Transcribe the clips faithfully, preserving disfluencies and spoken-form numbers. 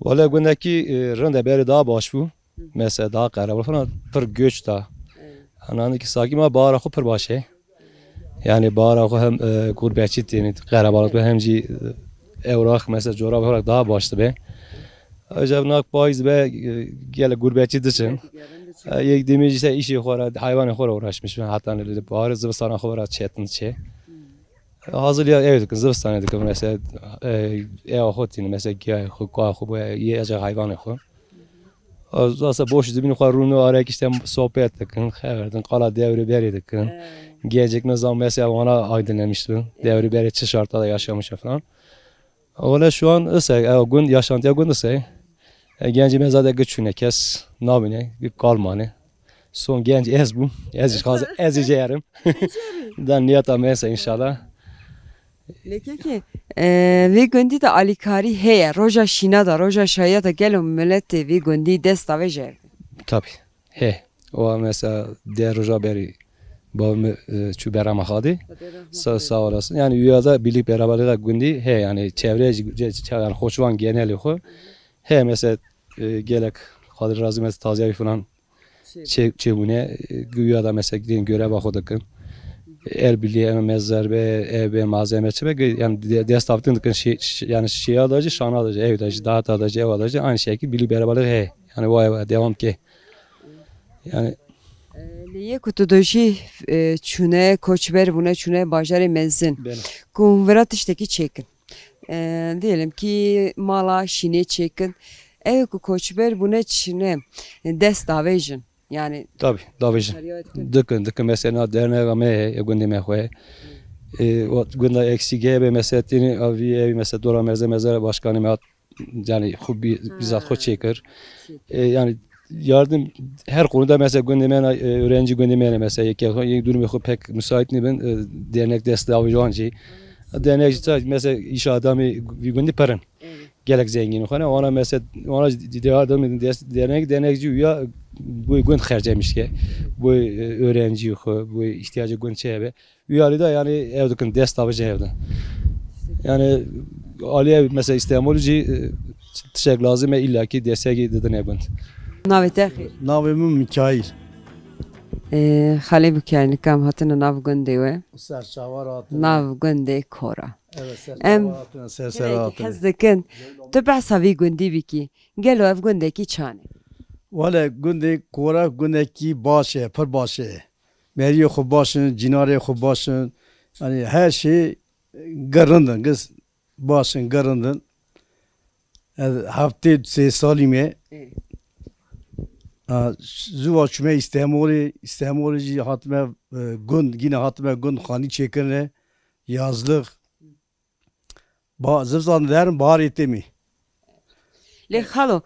Wele gundekî, e, rind e, berê daha baş bû. Mesela daha qerebalix falan pir göç da. Evet. Ananî ki sakî ma bahara xwe pir baş e. Yani bahara xwe hem, e, gurbetçî tênî qerebalix be hem jî, e, ewrax mesela corab olarak daha baş dibe. Ancak nak payîz be, e, gelek gurbetçî diçin. E, yek demê jî se işê xwe re, hayvanê xwe re uğraşmış. Hatta li baharê zivistana xwe re çetin çê. Hazir ya ev dikin, zivistanê dikin mesela, e, ev xwe tînin, mesela giyayê xwe, koa xwe, boya yê ece hayvanê xwe. Az, asa boş zibînê xwe rûno arek işte sohbet dikin, xeber din, qala devrê berê dikin. He. Gelecek me zam mesela wana aydınlamış bin. Devrê berê çi şartta da yaşamış falan. Wele şu an ise, ev gund, yaşantıya gund ise, e, gencê me zade giçûne kes nabîne, gi kalmane. Son genc ez bûm. Ez jî xaz, ez jî jerim. Da niyeta me ise inşallah. Lê kekê, e, vê gundî de alîkarî heye. Roja şîna de, roja şahiya de gelo miletê vê gundî dest davê jê? Tabii. He. O mesela diğer roja berî babê min, e, çû bera me xadê. Sa-, sağ olasın. Yani üyada birlik beraberliğe gundî he yani çevre, çe-, çe-, yani Xoçvan geneli xo. He mesela, e, gelek Xadir Razî mesela taziye falan çê-, çêbûne, e, güya da mesela gidin göreva xwe dikin. El birliği em mezar be, ev be, malzeme çi be, yani de-, dest avtin dikin, şey, şey, yani şiya da jî, şana da jî, ev da jî, dahata da jî, ev da jî, aynı şekil birlik beraberlik he. Yani vay vay, devam ke. Yani E, lê yê ku tu dojî, e, çûne, koçber bûne, çûne bajarê mezin. Belê. Ku hûn vira tiştekî çêkin. E, diyelim ki mala şînê çêkin. Ew ku koçber bûne çine, e, dest davêjin. Yani tabii, davêjin. Dikin, dikin. Mesela derneğe me heye, gundê me xwe. E, o gunda eksik hebe mesela tini avi evi mesela dora merze mezara başkanı me hat, yani xwe bi-, bizzat xwe çêkir. E, yani yardım her konuda mesela gundê me, e, öğrenci gundê me mesela yek, yek durumu xwe pek müsait nibin, e, dernek dest davêjin jî. Dernek jî mesela iş adamı bir gundî perin. Gelek zengin xwe ne. Ona mesela, ona jî de-, yardım edin. Des-, dernek, dernek jî uya bu gund xercemiş ke. Bu, e, öğrenci xwe, bu ihtiyacı gund çi hebe. Uya li de yani ev dikin, dest davêjin ev de. Yani alî ev mesela İstanbul jî, e, tiştek lazim e, illa ki destekî didin ev gund. Navê te xêr? Navê min Mikaîl. E, Xalê Mikaîl, kam hatine nav gundê we? Serçava hatine. Nav gundê Kora. Evet, em serçava hatine, sersera hatine. Hez dikin, tu behsa vî gundî bikî. Gelo ev gundekî çan e? Wele gundê Kora gundekî baş e, pir baş e. Meriyê xwe baş in, cînarê xwe baş in. Yani her şey gerindin, giz baş in, gerindin. Ez heftê sê salî me. Ê. A, zû va çûme Îstemolê, Îstemolê jî hatime, e, gund, gîne hatime gund xanî çêkirine, yazlix. Ba-, zivstan derin, baharê tê mî. Lê xalo,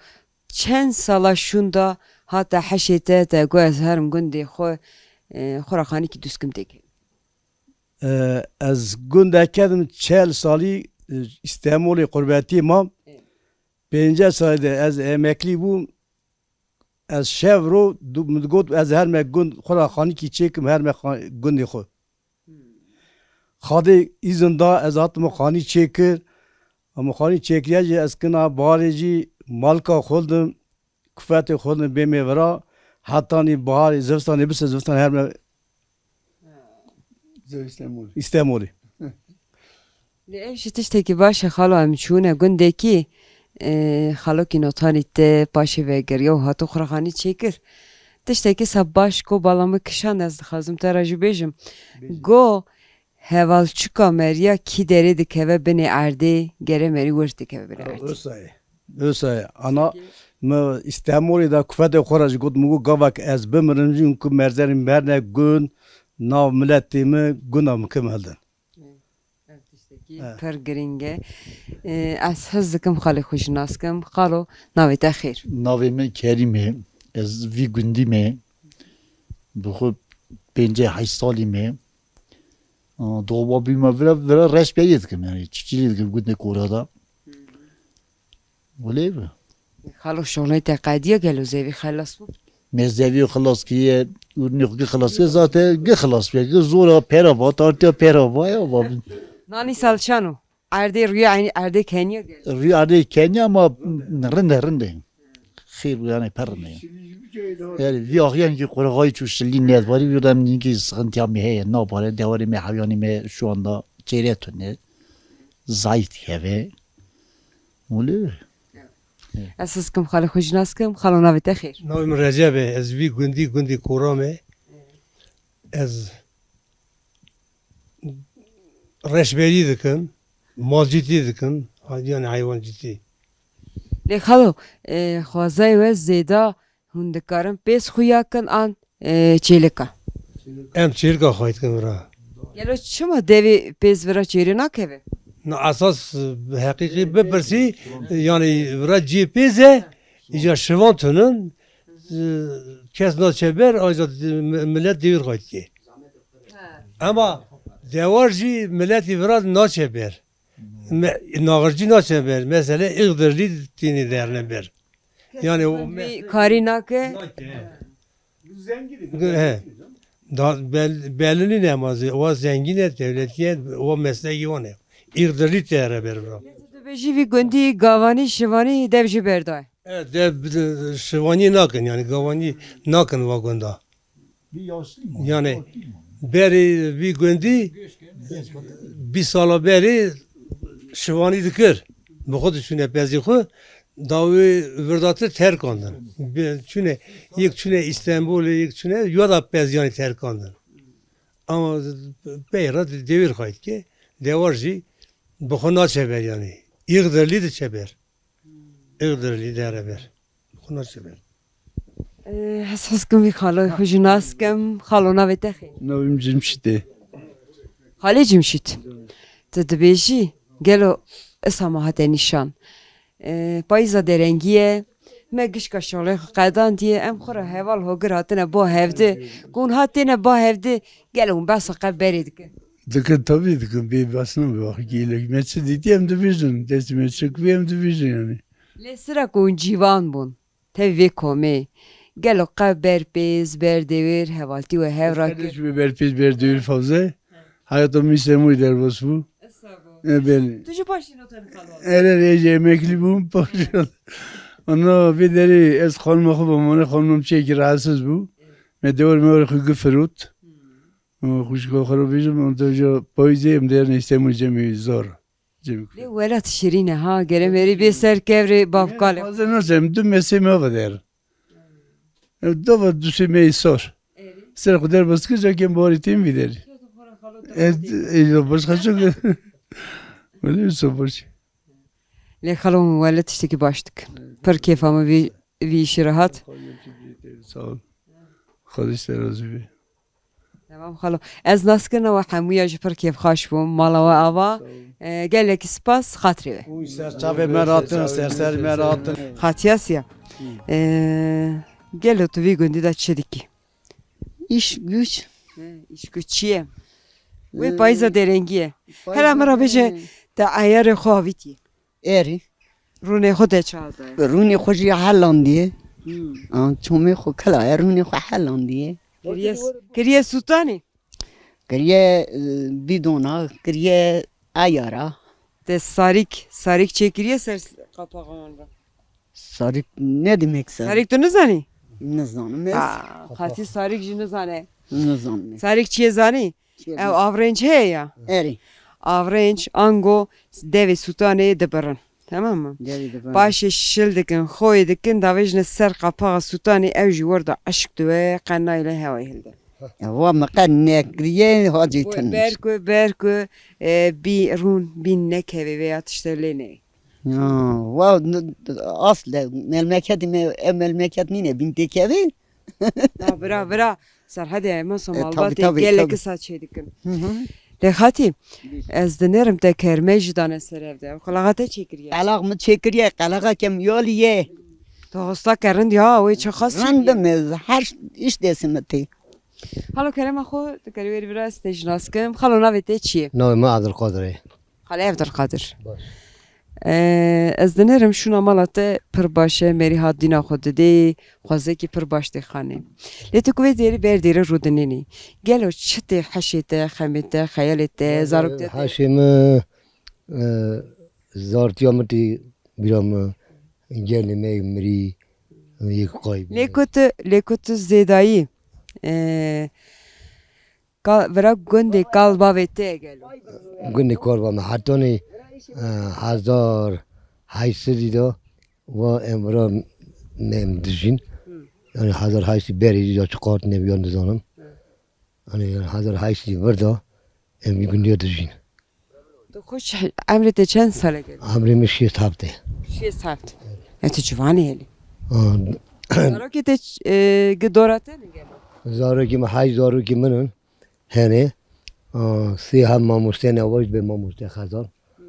çend sala şûnda hate heşê te, te got ez herim gundê xwe, e, xwe ra xanîkî duskim têke? E, ez gundeke dim çel salî, e, Îstemolê qurbetiyê mam. E. Pêncî salî de ez emeklî bûm. Ez şev ro du-, min digot ez herme gund, xwe ra xanîkî çêkim, herme xa-, gundê xwe. Xadê îzin da, ez hatim xanî çêkir. Ama xanî çêkiriye jî ez kina baharê jî malka xwe dim, kufetê xwe dim bê me vira. Hetanî baharê, zivistanê bise zivistan herme Zê Îstemolê. Îstemolê. Lê ev jî tiştekî baş e xalo, em çûne gundekî, e, xalokî notanî te paşê vegeriya û hato xuraxanî çêkir. Tiştekî sa baş ko bala min kişand, ez dixwazim te re jî bêjim. Bêjim. Go hevalçika meriya kî derê dikeve binê erdê, gere merî wir dikeve binê erdê. Wisa ye. Wisa ye. Ana mi Îstemolê de kufetê xwe re jî got, min got gavek ez bimirim jî ku merzerî merne gund, nav miletê min, gunda min kim hildin. Ev tiştekî pir girîng e. Ee, ez hez dikim xalê xwe jî nas kim. Xalo, navê te xêr? Navê min Kerîm e. Ez vî gundî me. Bi xwe pêncî heşt salî me. Aa, dowa bî me vira, vira reş peyê dikim, yani çiftçiliği dikim gundê Kora da. Wele bi. Xalo, şolê te qediye gelo zevî xelas bû? Me zevî xilas kiriye, ûrnî xwe gi xilas kiriye, zaten gi xilas kiriye, gi zora pera va, tartiya pera va ya va. Nanî salçano. Erdê rûyê eynî erdê keniya gel. Rûyê erdê keniya ama rinde rinde. Xêr û yanê per rinde. Yani vî axiyan ki qurexayî çû şilî nedvarî vî dem nîkî sıkıntıya me heye. Nabare dewarê me hewyanî me şu anda çêre tune. Zayıf dikeve. Wele. Ez hizkim xalê xwe jî nas kim, xalo navê te xêr. Navê min Receb e, ez vî gundî, gundî Koram e. Ez reşberî dikim, malcîtî dikim, yanî heywancîtî. Lê xalo, e, xwezayê we zêda hûn dikarin pêz xuya kin an, e, çêlika? Em çêlika xwayî dikin vira. Gelo çima devê pêz vira çêrê nakeve? Na esas, e, heqîqî bipirsî, yanî vira cihê pêz e, îca şivan tunin, e, kes naçe ber, ancak, e, mi-, millet devir xwayî dike. Ema dewar jî milletî vira naçe ber. Me-, naxircî naçe ber. Mesele îxdirlî tînî derne ber. Yani o Vî mes-, karî nake. Nake, he. He. Da bel-, belini ne mazı. O zengin e, devletiye, o mesleği o ne. İğdirli tere ber bro. Tu dibêjî vî gundî gavanî, şivanî dev jî berdayê. Evet, dev, şivanî nakin yani, gavanî nakin va gunda. Yani berê vî gundî bîst sala berê şivanî dikir. Bi xwe diçûne pezî xwe, dawê virdatî terkandin. Bi-, çûne, yek çûne Îstanbulê, yek çûne ya da peziyanî terkandin. Ama pey re de-, devir xwayî dike, dewar jî bi xwe naçe ber yanî. Îxdirlî diçe ber. Îxdirlî dere ber. Bi xwe naçe ber. Ee, ez hez kim vî xaloyê xwe jî nas kim. Xalo navê te xêr? Navê min Cimşît e. Xalê Cimşît. Tu dibêjî, gelo isa me hate nîşan? Ee, payîza derengî ye. Me gişka şalê xwe qedandiye. Em xwe re heval hogir hatine ba hevdi. Ku hûn hatine ba hevdi, gelo hûn behsa qe berê dikin? Dikin, tabii dikin. Bê behs nabe, axir gelek me çi dîtî em dibêjin. Destê me çi kivî em dibêjin yani. Lê sira ku hûn cîvan bûn, tevî vê komê, gelo qe ber pêz, ber dewêr, hevaltî we hev rakir? Kardeşim ber pêz, ber dewêr Fevze. Hayata min Îslamûyê derbas bû. Esa bû. E, belê. Tu jî paşê nota dixalo. Ere, ere, ez emeklî bûm, paşê. Ana vê derê ez xanima xwe bamane, xanima min çêkî rahatsiz bû. Me dewar me were xwe gifirot. Xwişka xwe re bêjim, ondan ca payîzê em derne Îslamûyê cemê zor. Lê welat şirîn e ha, gere merî bê ser kevrê bavkalê. Fazla nasıl, em du mesê me ve der. Em dava du sê me sor. Ser xwe der bas kir, ca kem barî têm vî derî. Ez, ez başka çok. Öyle bir sor baş. Lê xalo min wele tiştekî baş dikin. Pir kêfa min vî, vî îşî re hat. Sağ ol. Xwedê ji te razî be. Tamam xalo. Ez nas kirina we hemûya jî pir kêfxweş bûm. Mala we ava. Sağ ol. E, gelekî spas, xatirê we. Ser çavê me ratin, ser ser me ratin. Xatiya siya. E, gelo tu vî gundî de çi dikî? İş güç. He, îşku çi ye? Wê Ee, payîza derengî ye. Hela min re bêje, te eyarê xwe avîtiye. Erê. Rûnê xwe te çawa daye? Rûnê xwe jî helandiye. Hmm. An çomê xwe kila ye, rûnê xwe helandiye. Kiriye, kiriye sûtanê? Kiriye, e, bîdona, kiriye eyara. Te sarîk, sarîk çêkiriye ser qapaxa wan re? Sarîk ne demek sarîk? Sarîk tu nizanî? Nizanim ez. Aa, qatî sarîk jî nizane. Nizanim ez. Sarîk çi ye zanî? Çi ye? Ew avrenc heye ya. Erê. Avrenc, ango, devê sûtanê dibirin. Tamam mı? Devê dibirin. Paşê şil dikin, xoyê dikin, davêjine ser qapaxa sûtanê, ew jî wer da eşq diwe, qe nayê lê hewayê hilde. Ya, wa me qe nekiriye, hacî Wê tin. Ber ku, ber ku, e, bî rûn, bîn nekevê vê ya tişte lê neyê. Ya, wa, n-, asle, melmeketî me, ev melmeket nîne, bîn têkevê. Ha, bira, bira. Serhedê me E, tabii, malbatê tabii, gelek tabii. Kisa çê dikin. Hı hı. Lê xatî, ez dinêrim te kermey jî dane ser ev de. Ew qelaxa te çêkiriye? Qelax mi çêkiriye, qelaxa kem yalî ye. Tu hosta ke rind ya, wê çi xas çêkiriye? Rindim ez, her iş desimê tê. Halo kerema xwe, tu kerî wêrî bira ez te jî nas kim. Xalo navê te çi ye? Navê me Abdulkadir e. Xalê Evdilqadir. Baş. Ee, ez dinêrim şûna mala te pir baş e, merî hat dîna xwe didê, xwezekî pir baş tê xanê. Lê tu ku vê dêrî ber dêrî rûdinênî. Gelo çi tê heşê te, xemê te, xeyalê te, zarok te tê? Heşê min E, zartiya min tê bîra min, gelê me yê mirî, yek qayî bû. Lê ku tu, lê ku tu zêdayî, e, ka-, vira gundê kal bavê te ye gelo? Gundê kal bavê me hetanî, e, hezar heşt sedî de va em vira me em dijîn. Hı. Yani hezar heşt sedî berê ya çiqat neviyan dizanim. Hı. Hani hezar heşt sedî vir de em vî gundiya dijîn. Tu xwe çi, emrê te çend sal e gelo? Emrê min şêst heft e. Şêst heft. Ya tu ciwan î helî. Ha. Zarokê te ç-, e, gi dora te ne gelo? Zarokê min, heşt zarokê min in. Hene. Ha, sê heb mamoste ne, vaj be mamoste Xezal. Hmm.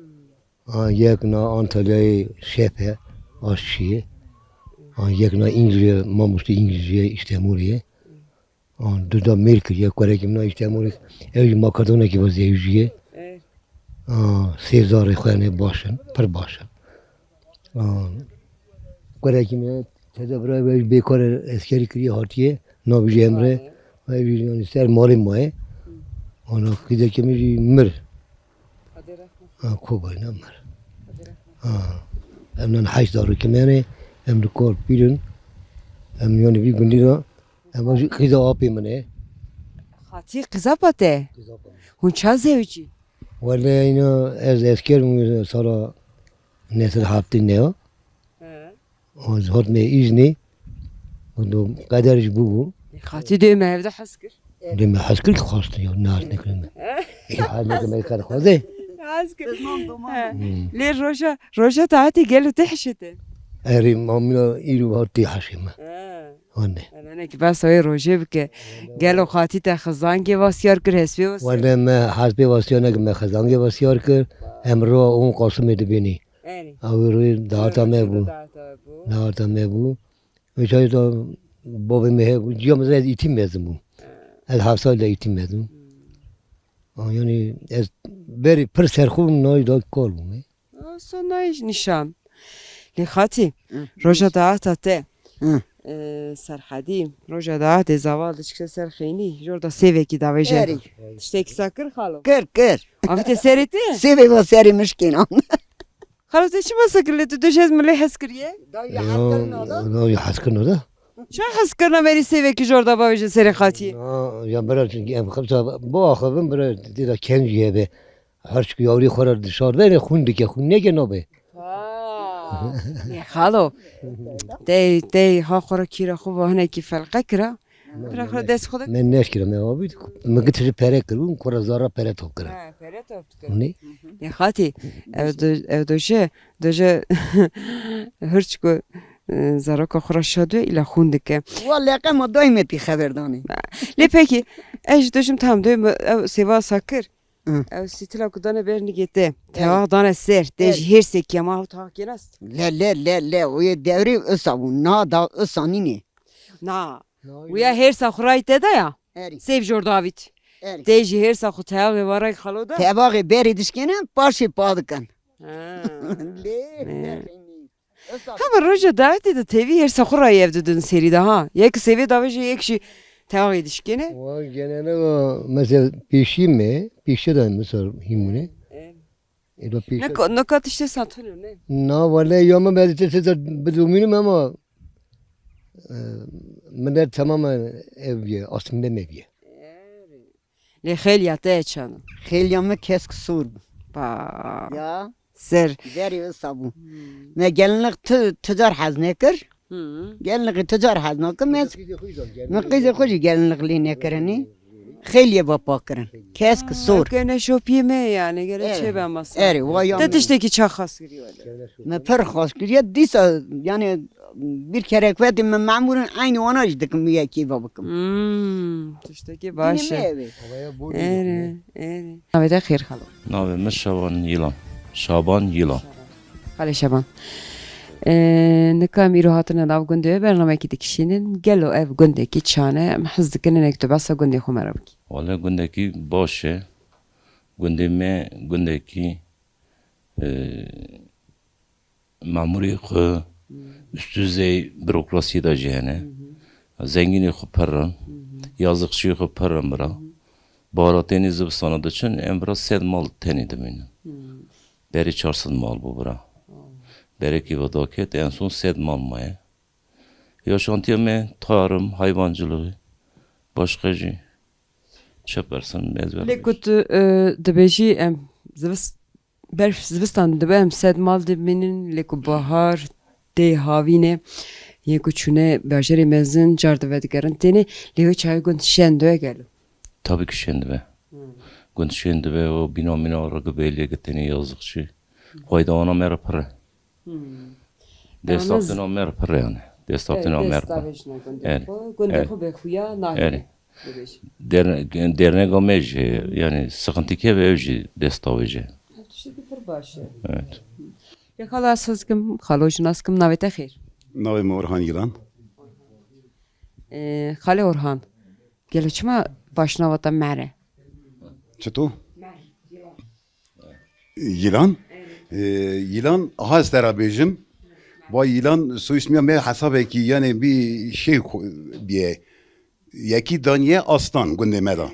Ha, yek na Antalyayê şef e, aşçî ye. Ha, yek na İngilizce, mamoste İngilizce, İstemûlê ye. An, du da mêr kiriye, kurekî min a Îstemûlê, ew jî Makedonekî va zewjiye. Ê. A, sê zarê xwe ne baş in, pir baş in. A, kurekî min teze bira ve bêkar eskerî kiriye hatiye, navê jî Emre, ve jî yani ser malê maye. Ana qîzekî min jî mir. A, kobayna mir. A, em nan heşt zarokî me ne, em li kar pîr in, em yani vî gundî de Ema jî qîza apê min e. Xatî qîza pa te? Qîza pa min. Hûn ça zewicî? Wele îna ez esker bûm sala neh sed heftê neh. He. Û ez hatime îznê. Û do qeder jî bûbû. Xatî dê me hevde hez kir. Dê me hez kir ki xwast ya, ne hez nekir me. Ê, hez nekir me, kar xwazê. Hez kir. He. Hmm. Lê roja, roja taetê gelo te hişete? Erê, mamîna îro hatî hişê me. He. Hane. Elenekî behsa wê rojê bike. Gelo xatî te xizangê vasiyar kir, hespê vasiyar? Wele me hespê vasiyar nekir, me xizangê vasiyar kir. Em ro on Qasimê dibînî. Erê. Ew rûyê dahata me bû. Dahata bû. Dahata me bû. Wê çayê de bavê me hebû. Ciya me ez îtîm mezin bû. He. Ez heft sal de îtîm mezin. Hmm. A, yani ez berî pir serxwe bûm, nayê da kar bûm, e. Sonayî nîşan. Lê xatî, Hı. roja daata te, Hı. e, Serhedî, roja daatê zaval diçikse ser xeynî, jor da sêvekî davêje. Erî. Tiştekî sa kir xalo? Kir, kir. Avîte serê te? Sêvê va serê min şikêna. Xalo te çima sa kir lê tu dojez milê hez kiriye? Dayê hez kirina da. Dayê hez kirina da. Ça hez kirina merî sêvekî jor da bavêje serê xatiyê? Na, ya bira, çünkü em xemsa bo axivin bira, tê da ken jî hebe. Her çik yawrî xwe re dişar bere, xwîn dike, xwîn neke nabe. Ha, ne xalo. Tey, tey, ha xwe re kîra xwe va hinekî felqe kira. Bira xwe re dest xwe de. Me neşkira, me abî, me git ji pere kir, û xwe re zara pere top kira. Ha, pere top kira. Ne? Ne xatî, ev do-, ev doje, doje hirçko, e, zaroka xwe re şado, îla xwîn dike. Wallahî qema dayî me pî xeber danî. Lê pekî, ez ji dojim tam doyê me ev sêva sa kir. Hı. Ew stîla ku dane ber nigê te. Evet. Tewaq dane ser. Te Evet. jî hêrsê kema ew tewaq kênas? Le, le, le, le. O yê dewrê isa bû. Na da isa nîne. Na. Na, Wiya ya. hêrsa xwe rayî te de ya. Erî. Sêv jor davît. Erî. Te jî hêrsa xwe tewaxê va rayî xalo da. Tewaxê berê dişkêne, paşê pa dikin. Ha. Lê, Ne. ne xeynî. Hema roja daetê de tevî hêrsa xwe rayî ev didin serî de ha. Yek sêvê davêje, yek jî tewaxê dişkêne. Wa genene wa mesela pêşî me, pêşe de mesela hîmûne. E. E da pêşe. Nika, nika tiştê satino ne? Na, wele ya me bedi te te bidomînim ama, e, millet tamamen ev ye, aslında me ye. Lê xêliya te çend? Xêliya me kesk sor bû. Pa. Ya. Ser. Berî wisa bû. Hmm. Me gelinlik tu, tu car hez nekir. Hmm. Gelinlikî tu car hez nakim ez. Min qîzê xwe jî gelinlik lê nekirinî. Xêliyê ve pa kirin. Kesk sor. Ke neşopiyê me yani, gere Evet. çê be masa. Erê, wa ya Te me. tiştekî ça xas kiriye wele? Me pir xas kiriye. Dîsa yani bir kerek vetî min memûrin eynî wana jî dikim wî yekî ve bikim. Hmm, tiştekî baş e. Dînî me ev e. Erê, erê. Navê te xêr xalo. Navê min Şaban Yılan. Şaban Yılan. Xalê Şaban. Ee, nika em îro hatine nav gundê we bernameyekî dikişînin. Gelo ev gundekî çane? Em hez dikin hinek tu behsa gundê xwe me re bikî. Wele gundekî baş e. Gundê me gundekî, e, memûrê xwe, Hmm. üstü düzey bürokrasiyê de jî hene. Hı hı. Zengînê xwe pir in, Hı hı. yazıqçiyê xwe pir in bira. Hı hı. Bahara tenê zivistana diçin, em bira sed mal tenê dimînin. Hı. Berê çar sed mal bû bira. Berekî ve daket, en son sed mal maye. Yaşantiya me tarım, hayvancılığı, başka jî çi pirsin, ez Lê ku tu, e, dibêjî em zivist-, berf zivistan dibe em sed mal dimînin, lê ku bahar tê havîne, yên ku çûne bajarê mezin, car dibe digerin têne, lê wê çaxê gund şen dibe gelo? Tabii ki şen dibe. Hmm. Gund şen dibe, o bîna mîna rigi bêlê gi tenê yazıqçî. Fayda wana me re pir e. Hmm. Destaftina me re pir e yani. Destaftina me re pir e. Destavêjina gundê xwe, gundê xwe bêxuya nahêle. Erê. Derne-, dernega me jî, yani sıkıntı ke ve ev jî destavêje. Ev tiştekî pir baş e. Evet. Ya xalo, ez hizkim, xalo jî nas kim, navê te xêr? Navê me Orhan Yılan. Ee, Xalê Orhan, gelo çima başnava te Mer e? Çito? Mer, yılan. Yılan? Ee, yılan, aha ez te ra bêjim. Va yılan soyismiya me hesabekî, yani bir şey ko-, diye. Yekî daniye aslan gundê me da.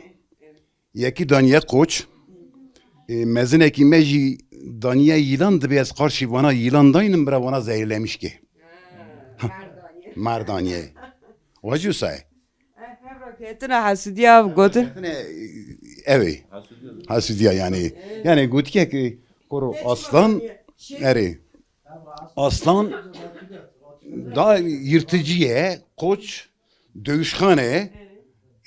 Yekî daniye koç. E, mezinekî me jî daniye yîlan, dibê ez qarşî vana yîlan daynim, bira vana zehirlemiş ke. Ha, mer daniye. Wa jî wisa ye. Hevra ketina hesûdiya gotin. Ketine, ev ê. Hesûdiya yani. Yani gotiye ki koro aslan, erê. Aslan da yırtıcı ye, koç dövüşxane,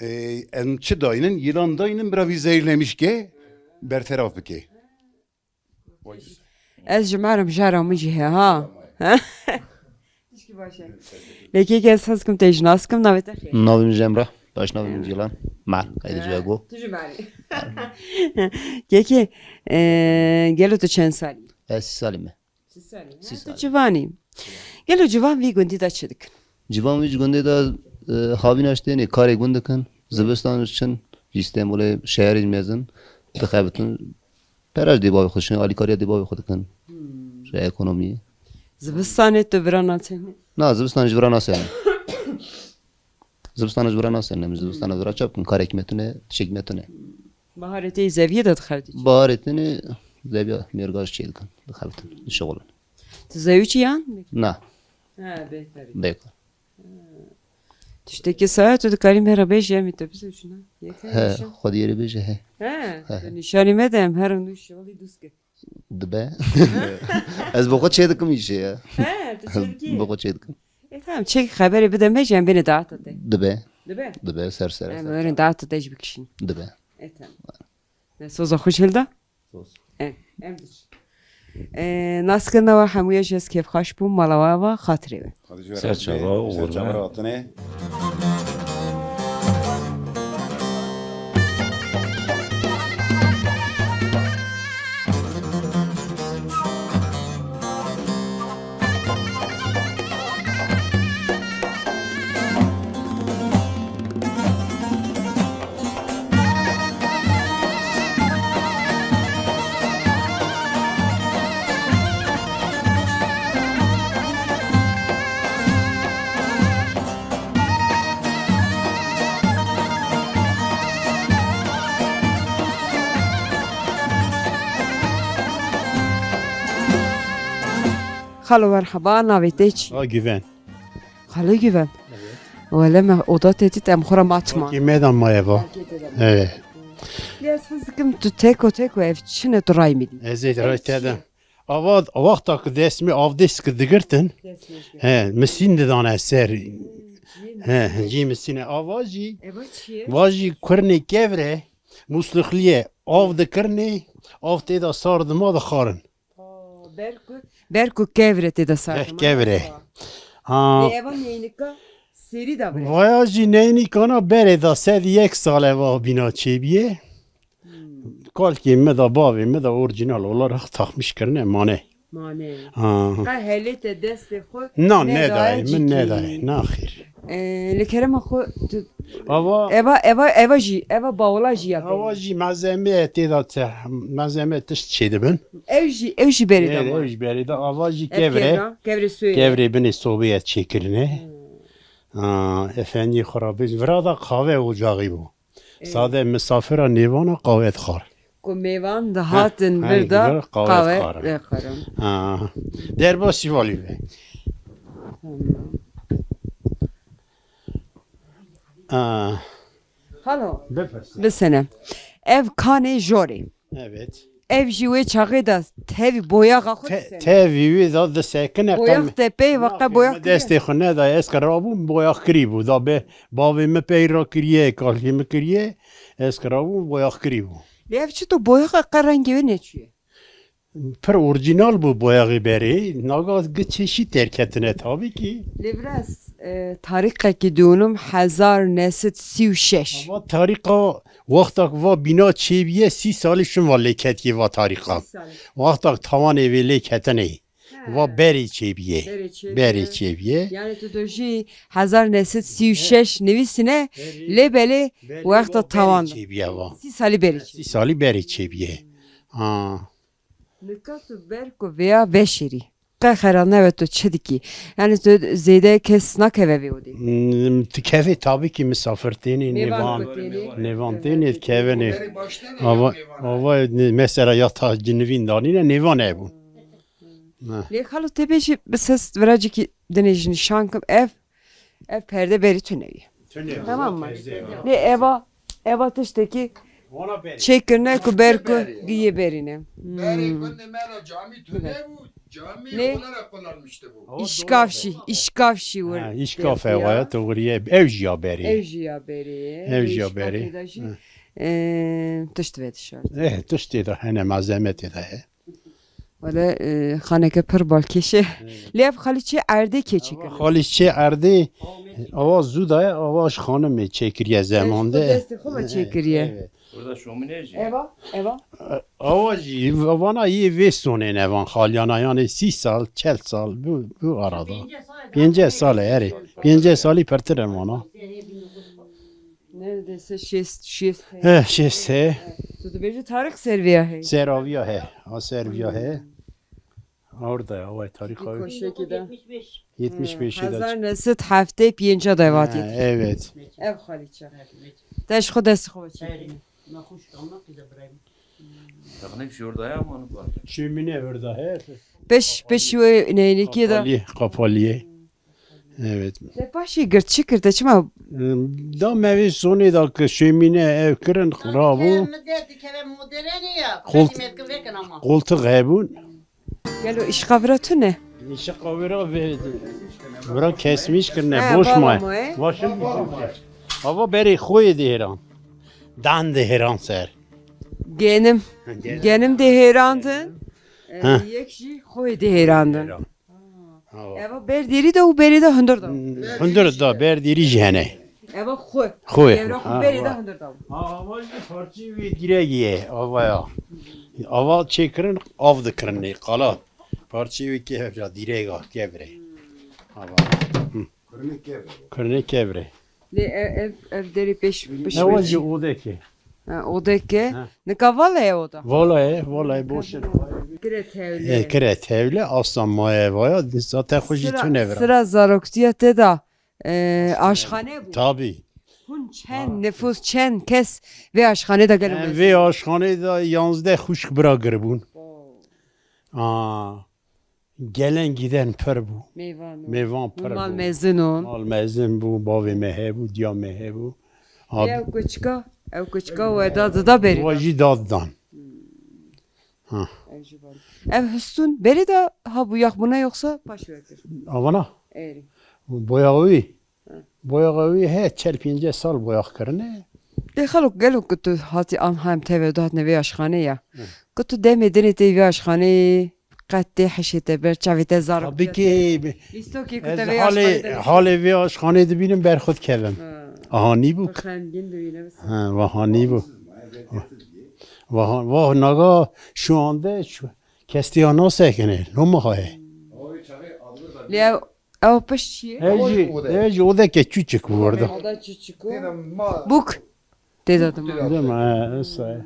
e, em çi daynin? Yılan daynin, bira vî zehirlemiş ke, berteraf bike. Ez ji me re mijara min jî heye, ha. Tişkî baş e. Lê kêkê ez hez kim te jî nas kim, navê te xêr? Navê min jî Emrah. Baş navê min Yılan. Mer. Qeydê ji we go. Tu jî Merî. Kêkê, e, gelo tu çend salî? Ez sî salî me. Sî salî, ha? Sî salî. Tu civanî. Gelo civan vî gundî de çi dikin? Civan vî gundî de, e, havîna ji tênê karê gund dikin, zivistan ji çin, ji Îstanbulê şeherê mezin dixebitin. Pera ji dê bavê xwe dikin, alîkariya dê bavê xwe dikin. Hmm. Ji ekonomiyê. Zivistanê tu vira natêne? Na, zivistan ji vira nasêne. Zivistan ji vira nasêne, min zivistana vira çap kin, karekî me tune, tiştekî me tune. Baharê tê zeviyê de dixebitî çi? Baharê tenê zeviya mêrga ji çê dikin, dixebitin, dişixulin. Tu zewicî yan? Na. Ha, bêhterî. Bêkar. Tiştekî saya tu dikarî me re bêjî, em ê te bizewicîne. Yek he, he, nîşan. Xwediyê re bêje he. He, he, tu nîşanî me de em herin nû şixulî dûst kir. Dibe. Ez bi xwe çê dikim îşê ya. He, tu çê dikî? Bi xwe çê dikim. E, tamam, çek xeberê bide me jî em bêne dahata te. Dibe. Dibe? Dibe, ser ser. Em werin dahata te jî bikişîn. Dibe. E, tamam. Ne soza xweş hilda? Soz. E, em diçin. E, naskirina we hemûya jî ez kêfxweş bûm, mala we ava, xatirê we. Ser çava û ser çava hatine. Xalo, merheba, navê te çi? A, Güven. Xalo Güven. Evet. Wele me oda te dît, em xwe re matman. Ki medan maye va. Evet. Lê ez his dikim tu teko teko ev çi ne tu ray min dî? Ez ê ray te de. Ava, wexta ku destmê avdês ku digirtin, he, misîn didane ser. He, cî misîne. Ava jî, eva çi ye? Va jî kurnê kevre, muslixliye, av dikirnê, av tê de sar dima dixarin. Aa, ber ku, ber ku kevre tê de sar dima. Eh, kevre. Ha. Lê eva neynika serî de bire. Vaya jî neynikana berê de sed yek sal eva bîna çêbiye. Kalkê me de, bavê me de orîjînal olarak takmiş kirine mane. Mane. Ha. Qe helê te destê xwe. Na, nedayê, min nedayê, na xêr. Ee, li kerema xwe tu, ava, eva, eva, eva jî, eva bawla jî ya. Ava jî malzeme tê de te, malzeme tişt çêdibin. Ew jî, ev jî berê de. Ev jî berê de, ava jî kevre. Kevre, kevre soyê. Kevrê binê sobê ye çêkirine. Hmm. Ha, efendî xwe ra bêjin. Vira da qave ocaxî bû. Sade misafira nêvana qawet xar. Ku mêvan dihatin vir de qahwe dixwarin. Ha. Derbasî valî be. Tamam. Ha. Halo. Bipirse. Bisene. Ev kanê jorê. Evet. Ev jî wê çaxê de tevî boyaxa xwe Te-, disene. Tevî wê de disekine. Boyax te pey ve qe boyax kiriye? Destê xwe nedaye, ez kirabûm, boyax kirî bû. Da be bavê min pey ra kiriye, kalkê min kiriye, ez kirabûm, boyax kirî bû. Lê ev çito boyaxa qe rengê wê neçûye? Pir orîjînal bû boyaxê berê. Naga gi çeşît derketine tabî kî. Lê biraz, e, tarîxekî dûnim hezar neh sed sî û şeş. Ava tarîxa wextak va bîna çêbîye sî salî şin va lêketiye va tarîxa. Sî salî. Wextak tawanê vê lêketinê. Ha. Va berê çêbîye. Berê çêbîye. Berê çêbîye. Yani tu do jî hezar neh sed sî û şeş nivîsine, berê, lê belê berê wexta va berê tawan de. Çêbîye va. Sî salî berê çêbîye. Sî salî berê çêbîye. Ha. Nika tu ber ku vêya veşêrî. Qe xera nebe tu çi dikî? Yani tu zêde kes nakeve vê odê? Hmm, tu kevê tabî kî misafir tênê, nêvan, nêvan tênê, kevin ê. Ava, ava ne-, mesela ya ta cinivîn danîne, nêvan hebûn. Ha. Lê xalo te bêjî bi ses viracikî dinê ji nîşan kim ev, ev perde berî tune ye. Tune ye. Tamam mı? Perde ye. Lê eva, eva tiştekî çêkirine ku ber ku giyê berîne. Berê gundê me ra camî tune bû, camî olarak kullanmıştı bu. Îşkafşî, îşkafşî wir. Ha, îşkaf ev ya, doğru ye. Ev jî ya berê. Ev jî ya berê. Ev jî ya berê. Lê îşkafê de jî, e, tişt ve dişar. Eh, tiştê de hene, malzeme tê de he. Wele, e, xaneke pir balkêş e. Evet. Lê ev xalîçê erdê kê çêkirine? Xalîçê erdê, awa zû daye, awa ji xanimê çêkiriye zemande. Destê xwe ve çêkiriye. Evet. Orada şomine jî. Eva, eva. Awa jî, vana yê vê sonê ne van xaliyana, yani sî sal, çel sal, bu, bu arada. Pênceh sal e, erê. Pênceh salî pirtir e vana. Neredeyse şêst, şêst heye. He, şêst heye. Tu dibêjî tarîx ser vêya heye. Ser aviya he. A ser viya he. Orada ya, vay tarîxa. Koşekî de. Yetmiş beş. Yetmiş beşe de. Hezar neh sed heftê pênc de vatî. Ha, evet. Ev xalîçe. Te ji xwe destê xwe çekî. Şömine orada he. Peş, peş wê neynikê de. Kapalı, kapalı ye. Evet. Te paşê girt, çi kir, te çima? Da me vê sonê da ki şömine ev kirin, rabû. Qol-, qoltuk hebûn. Gelo îşqa vira tune? Îşqa vira ve-, vira kesmiş kirine, boş ma. Başım. Ava berê xwe dihêran. Dan dihêran ser. Genim. Genim. Genim dihêrandin. Ha. Yek jî xwe dihêrandin. Eva ber dêrî de û berê de hundir de. Hmm, hundir de, ber dêrî jî hene. Eva xwe. Xwe. Evra xwe berê de hundir de. Ha, ava jî parçeyê wê dîregî ye, ava ya. Ava çêkirin, av dikirin nê, qala. Parçeyê wê kê hevra dîrega, kevre. Ava. Hı. Kirinê kevre. Kirinê kevre. Lê ev, ev, ev derê pêş, pêş. Ewa jî odeke. Ha, odeke. Ha. Nika vala ye oda. Vala ye, vala ye, boş e. Kire tevle. E, kire tevle, asla maye vaya, zaten xwe jî tune vira. Sira zaroktiya te da, e, aşxane bû. Tabii. Hûn çend nifûs, çend kes vê aşxane de gelo mezin? Vê aşxane de yanzdeh xwişk bira giribûn. Aa. Gelen giden pir bû. Mêvan û. Mêvan pir bû. Mal mezin û. Mal mezin bû, bavê me hebû, diya me hebû. Ew kuçika, ew kuçika we da dida berî. Wa jî dad dan. Hmm. Ha. Ew jî var. Ev histûn berê de ha bû yaxbûna yoksa paş ve kir? Avana? Erê. Boya wî. Boyaxa wî he, çel pênceh sal boyax kirine. Lê xalo, gelo ku tu hatî anha em teve dihatine vê aşxanê ya. Hı. Ku tu demê dinê tê vê aşxaneyê qet tê hişê te ber, çavê te zar. Tabii ki. Lîstokê ku te vê aşxanê de. Halê vê aşxanê dibînim ber xwe dikevim. Hı. Aha nîbû. Xemgîn dibîne. Ha, vaha nîbû. Vaha, vah naga şu anda şu kestiya nasekine. Loma haye. Lê Ew pişt çi ye? He jî, he jî odeke çûçik bû orada. Oda çûçik o. Bûk. Tê de dima. Dima, he, esa ye.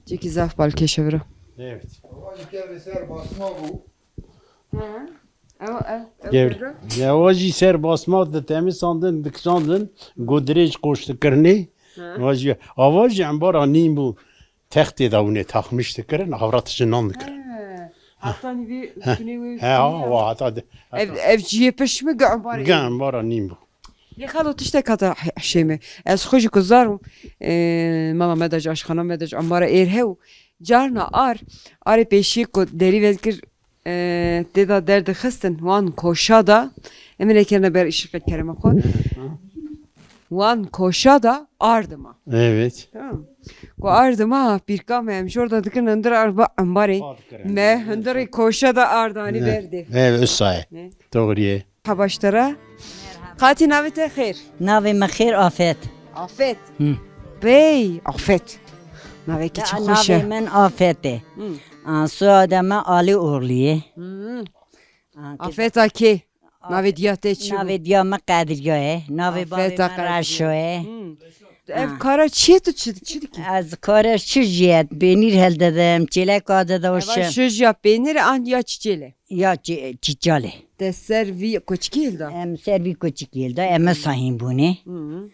Cekî zaf balkêş e vira. Evet. Ama li kevrê ser basma bû. He. Ew, ew, ew kevre. Ya o jî ser basma ditemisandin, dikişandin, ku dirêj qoştikirinê. Hı. Va jî, ava jî embara nîn bû. Textê de hûnê taxmiş dikirin, havrat ji nan dikirin. He. Heta nîvê He. şûnê wê He, ha, şûnê ya. wa, heta de, Ev, heta. ev ciyê pişt mi gi embarê Gi êr? embara nîn bû. Lê xalo tiştek hata he-, hişê me. Ez xwe jî ku zar bûm, e, mala me de ji aşxana me de ji embara êr hew. Carna ar, arê pêşiyê ku derî vekir, e, tê de derdixistin, wan koşa da, em ê nekirine ber îşiqê kerema xwe. Wan koşa da ardima. Evet. Tamam. Ku ardima, pîrka me em jor da dikin hundir arba embarê. Ardikir, Me evet. hundirê koşa da ardanî Evet. berdê. Evet, ösaye. Ne? Doğru ye. Ha baş te re. Qatî navê te xêr? Navê min Xêr Afet. Afet. Hı. Bey Afet. Navekî çi xweş e. Navê min Afet e. Hı. A, soyada me Alî Oğlu ye. Hı. A, Afeta kê? Navê diya te çi bû? Navê diya me Qediriya ye. Navê bavê Afeta me Qediriya. Reşo ye. Hı. Ev Ha. kara çi ye tu çi, çi dikî? Ez kara şij ye, peynîr hildidim, çêleka didoşim. Eva şij ya peynîr an ya çiçêle? Ya çi-, çiçalê. Te ser vî koçikî hilda? Em ser vî koçikî hilda, em ê sahîn bûne. Hı.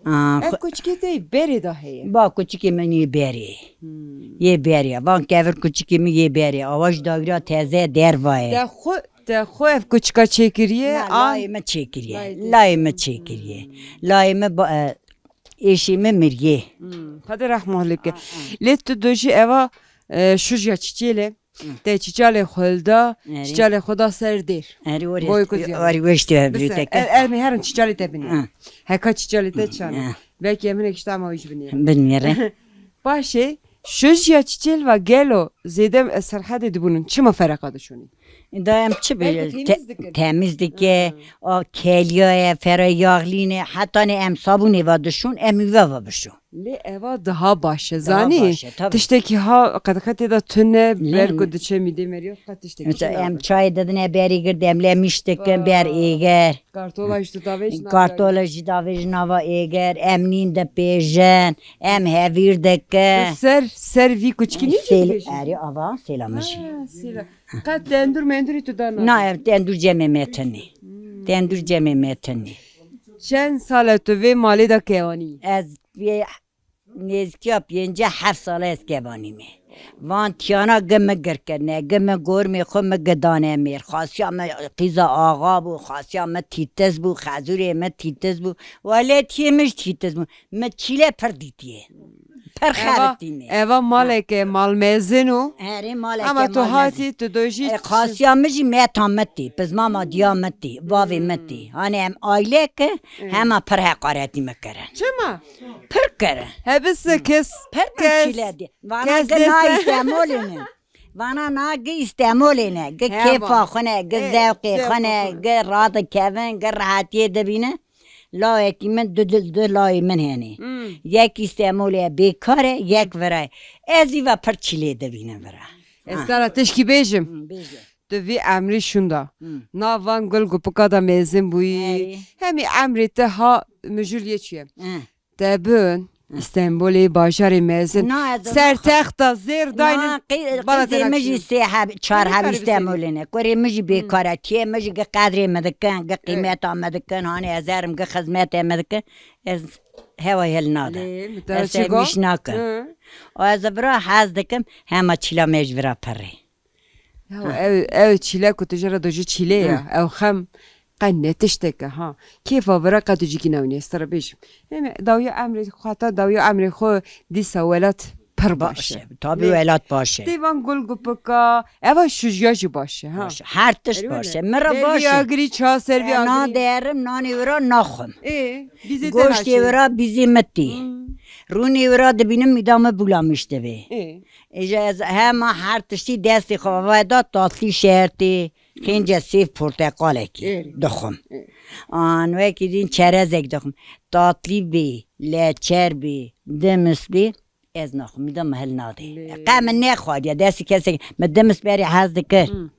Aa, Ev xwe- koçikê te yê berê de heye? Ba koçikê min yê berê. Hmm. Yê berê. Van kevir koçikê min yê berê. Awa ji dawîra teze derva ye. Te xwe, te xwe ev koçika çêkiriye? Na, an- layê min çêkiriye. Layê te- Layê min çêkiriye. Hmm. Layê min ba-, e, êşê min miriye. Hmm. Xwedê rehma lê bike. Aa, aa. Lê tu dojî eva, e, şujiya çiçêle. Hı. Te çiçalê xwe hilda, Erê. çiçalê xwe da ser dêr. Erê, orê Boy est-, ku ziyan. orê weştê Bise, birî te ke. e, em ê herin çiçalê te binê. Hı. Heka çiçalê te çan. Hı. Belkî em hinek ji tema wî jî binêrin. Binêre. Paşê, şujiya çiçêl va gelo zêde, e, serhedê dibûnin. Çima fereqa dişûnî? Da em çi Belkî bi-, temiz te-, dikin. temiz dike, Hı. a keliya ye, fera yaxlîne, heta ne em sabûnê va dişûn, em mîve va bişûn. Lê eva daha baş e, Daha zanî? baş e, tabii. Tiştekî ha qedexetê de tune, Lê ber ku mi- diçe mîdê meriya, qet tiştekî Mesela tune em nabe. çayê didine berî gird, em lê miş dikin, Aa. ber êger. Kartola jî tu davêj nava Kartola jî davêj nava êger, em nîn dipêjin, em hevîr dikin. Tu ser, ser vî kuçkî nîn jî Sel-, dibêjin? Erê ava, selamı jî. Ha, sela. Qet tendur mendurî tu dana? Na, ev tendur cemê me tenê. Hmm. Tendur cemê me tenê. Çend sal e tu vê malê de kewanî? Ez vê Nêzîkiya pêncî heft sala ez kevanî me. Van tiyana gi mi gir kirine, gi mi gormê xwe mi gi dane mêr. Xasiya mi qîza axa bû, xasiya mi tîtiz bû, xezûrê mi tîtiz bû. Welatiyê mi jî tîtiz bû. Mi çîle pir dîtiye. Pir Eva, xeritîne. eva maleke malmezin û Herê maleke Ama tu malmezin. hatî, tu dojî E, xasiya mi jî meta mi tî, pizmama diya mi tî, bavê mi tî. Hani em ayleke, Hı. hema pir heqaretî mi kirin. Çima? Pir kere. Hebise kes, Pir kes, çile di. Vana kes gi na deste- Îstemolê ne. Vana na gi Îstemolê ne. Gi He, kêfa va. xwe ne, gi E, zewqê zewqê xwe ne, xwe ne. gi radikevin, gi rehetiyê dibîne. Lawekî min du dil, du layê min hene. Hmm. Yek Îstemolê ye, bêkar e, yek vira ye. Ez î ve pir çilê dibînim vira. Ez Ha. te ra tişkî bêjim. Hmm, bêje. Tu vî emrî şûnda. Hmm. Na van gul gupika da mezin bûyî. Erê. Hemî emrê te ha mijûl yê çûye. Hmm. Te bin, Hı. Stenbolê bajarê mezin. Na, ez Ser ona texta zêr daynin. Na, qî-, Bala qîzê te min jî nakişin. sê heb, çar Hemî heb karî Stenbolê ne. Kurê min jî Hı. bêkar e. Tiyê min jî gi qedrê min dikin, gi Evet. qîmeta min dikin, hanê ez herim gi xizmetê min dikin. Ez hewa hel nade. Lê, mi te Ez çi go? sevmiş nakim. Hı. O ez vira hez dikim, hema çîla me ji vira pirrê. Ya, Ha. ew, ew çîle ku tu jê re dojî çîlê ye. Ha. Ew xem qe ne tiştek e, ha. Kêfa vira qe tu cîkî newînê, ez te re bêjim. Heme dawiya emrê xwe, heta dawiya emrê xwe dîsa welat pir baş Baş e. e, Tabii Lê welat baş e. Tê van gul gupika, eva şujiya jî baş e, ha. Baş e. Her tişt Erê baş wele. e. Min re Belî baş e. agirî ça servî Ya, na agirî. derim, nanê wira naxwim. Ê, bîzê te Goştê naşê. wira bîzê mitî. Hmm. Rûnê wira dibînim, mîda min bûlamiş dibe. Ê. Êja ez hema her tiştî destê xwe veda tatlî şertê, xênce sêv porteqalekî Ê. dixwim. Ê. An wekî din çerezek dixwim. Tatlî bê, leçer bê, dimis bê, ez naxwim. Mîda min hil nade. Lê. Qe min nexwariye, destî kesek, min dimis berê hez dikir. Hmm.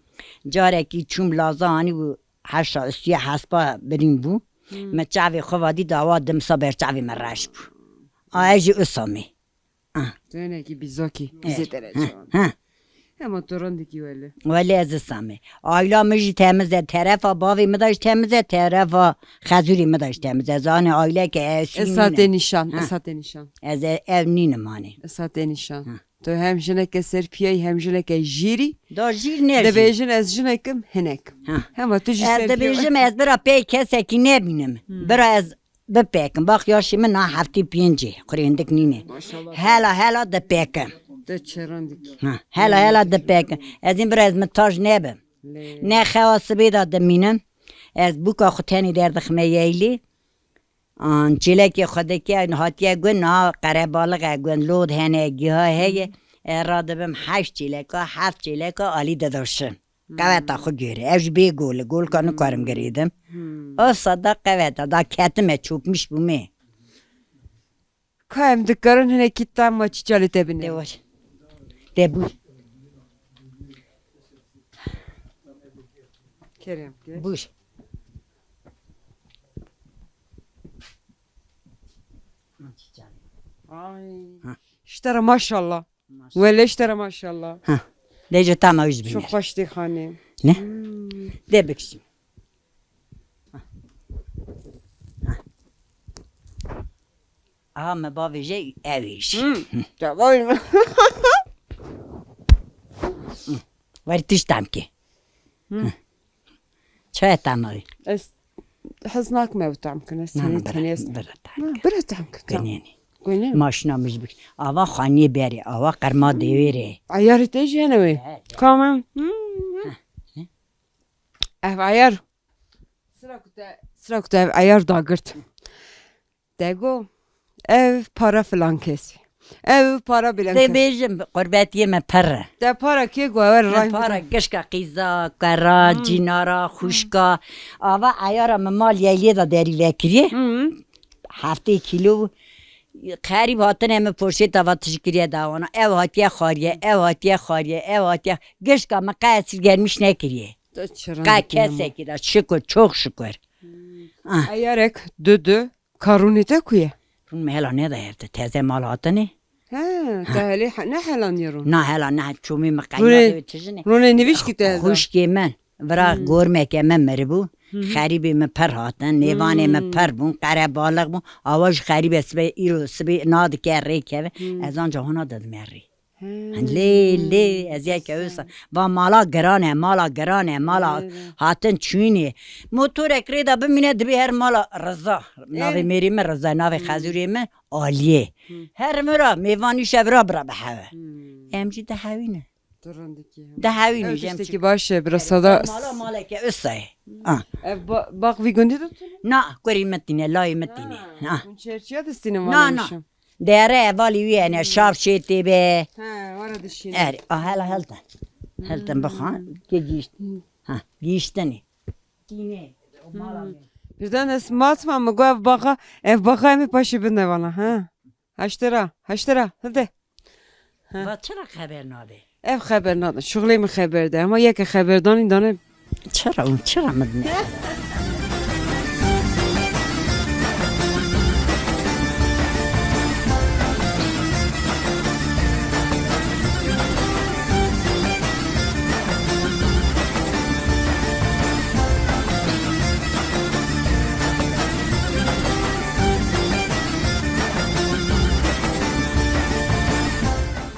Carekî çûm laza anî û heşa ustûyê hespa birîn bû. Hmm. Min çavê xwe vadî dawa dimisa ber çavê min reş bû. A ez jî usamê. Ah. Tu hinekî bîzokî, Eh, bîzê te re heh, çawan. heh. Hema tu rindikî wele. Wele ez zî samê. Aîla min jî temiz e, terefa bavê min de jî temiz e, terefa xezûrê min de jî temiz e. Ez anê aîleke esî nîne. Esatê nîşan, Ha. esatê nîşan. Ez e-, ev nînim anê. Esatê nîşan. Ha. Tu hem jineke serpiyayî hem jineke jîrî. Da jîr ne jîr. Dibêjin ez jinekim hinek. Ha. Hema tu jî Ez serpiya- dibêjim ez bira pey kesekî nebînim. Hmm. Bira ez bipekim. Bak yaşê min na heftê pêncê. Xurê hindik nîne. Maşallah. Hela hela dipekim. Te çeran dikî. Ha. Hela hela dipekim. Ez ê bira ez mitaj nebim. Lê. Ne xewa sibê de dimînim. Ez bûka xwe tenê derdixime yeylê. An çêlekê xwe dike, hatiye gund, niha qerebalix e, gund lod hene, giha heye. Ez radibim heşt çêleka, heft çêleka alî didoşin. Qeweta xwe gêre. Ev jî bê gol e, golka nikarim girêdim. Of sada qeweta, da ketime, çokmiş bûme. Ka em dikarin hinekî tam ma çîça li te bine. De var. De bû. Kerem ke. Bû. Ay. Ha. Ji te re maşallah. Maşallah. Wele ji te re maşallah. Ha. De ji tama wî ji Çok bîne. Hoş dê xanê. Ne? Hmm. De bikişim. Ha. Ha. Aha me bavêje ew ê jî. Hmm. Hı. Tamam. Hı. Werî tişt tam ki. Hı. Hı. Çaya tam ew ê? Ez hez nakim ew tam kin. Ez Na, tenê na, bira, tenê ez. Bira tam Ha, kin. Bira tam kin. Tamam. Gunênî. Gunênî. Maşina min jî bik. Ava xaniyê berê, ava qerma dêwêrê. Ayarê te jî hene wê. He, he. Tamam. Hı, hı. Hı. Ev ayar. Sira ku te, sira ku te ev ayar dagirt. Te got, ev para filan kesî. Ev para bilen Dê kes. Bêjim, qurbetiyê me pir e. Te para kê got, ew Me ray para bide. Gişka qîza, kera, Hmm. cînara, Hmm. xûşka. Ava eyara min mal yeylê de derî vekiriye. Hmm. Heftê kîlo. Xerîb hatine min poşêta va tişt kiriye dawana. Ev hatiye xwariye, ev hatiye xwariye, ev hatiye. Gişka min qe esir gelmiş nekiriye. Te çira Qe dikî hema. Kesekî de şikir, çok şikir. Hmm. Ah. Eyarek, du, du. Ka rûnê te ku ye? Rûn me hela neda hevde, teze mal hatine. He, Ha. Te helê he-, ne helanî rûn? Na hela ne, çomî min Rûnê, qeynadê wê tijine. Rûnê nivîşkî te hevda? Xwişkê min, vira Hmm. gormeke min miribû. Hı hı. Xerîbê min pir hatin, nêvanê min Hmm. pir bûn, qerebalix bûn. Awa ji xerîbê sibê, îro sibê nadike rê keve. Hmm. Ez anca hona didime rê. He. Lê, lê, ez yek ew sa-, va mala giran e, mala giran e, mala He, he. Hatin çûnê. Motorek rê de bimîne dibê her mala Riza. Navê Ê. Mêrî min Riza, navê Hmm. Xezûrê min Aliyê. Hmm. Her min ra mêvan îşev ra bira bi hewe. Hmm. Em jî dihewîne. Tu rindikî hem. Dihewîne, Ev jem tiştekî çi- baş e, bira Ev sada mala maleke usayê. Hmm. Ah. Ev ba-, bax vî gundî de tune? Na, kurî min tîne, layê min tîne. Ha, Ah. Hûn çerçiya distîne Na, malê na. Mişim. Dere hevalî wî hene, Hmm. şav şê tê be. He, were dişîne. Erê, a hela heltin. Heltin bixwe, Hmm. ke gihîşt-, Hmm. ha, gihîştinê. Tînê, o mala Hmm. me. Birden ez matma, mi got ev baxa, ev baxa em ê paşê bidine vana, ha. Haştira, haştira, hadi. Ha. Va çira xeber nabe? Ev xeber nadin, şuxulê min xeber de. Hema yeke xeberdanî dane. Çira û çira min dine?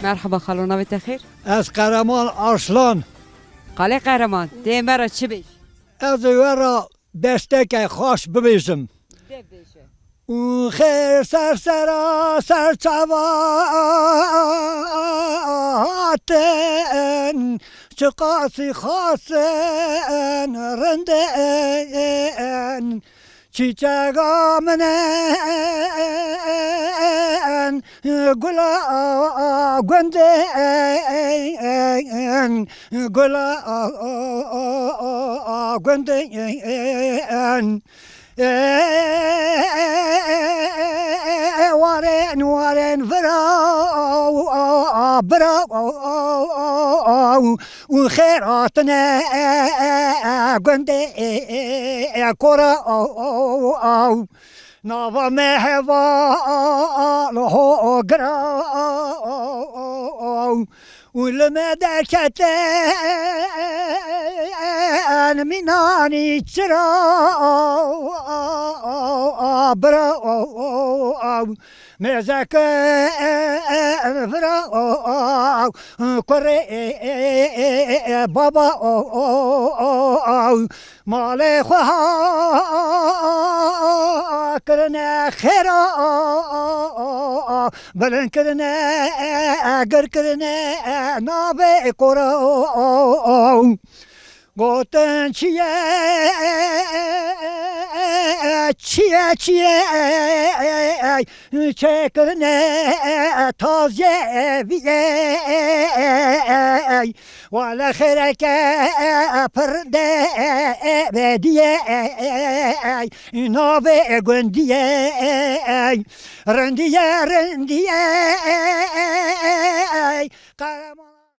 Merhaba xalo, navê te xêr? Ez Qereman Arslan. Qalê Qereman, tê me re çi bêj? Ez ê we re besteke xaş bibêjim. De bêje. Û xêr ser sera ser çava hatin, çiqasî xasin rindin. Çîçega min in, gula gundin, gula gundin. Warên, warên vira, bira, û xêr hatine gundê kora. Nava me heval ho gira, Û li me derketin mînanî çira bira mêzekin vira kurê baba malê xwe ha kirine xêra. Bilind kirine, gir kirine, navê kora. Gotin çi ye, çi ye, çi ye, çêkirine taziyeviyê. Wele xêreke pir de bediye, navê gundiye, rindiye, rindiye, qehreman.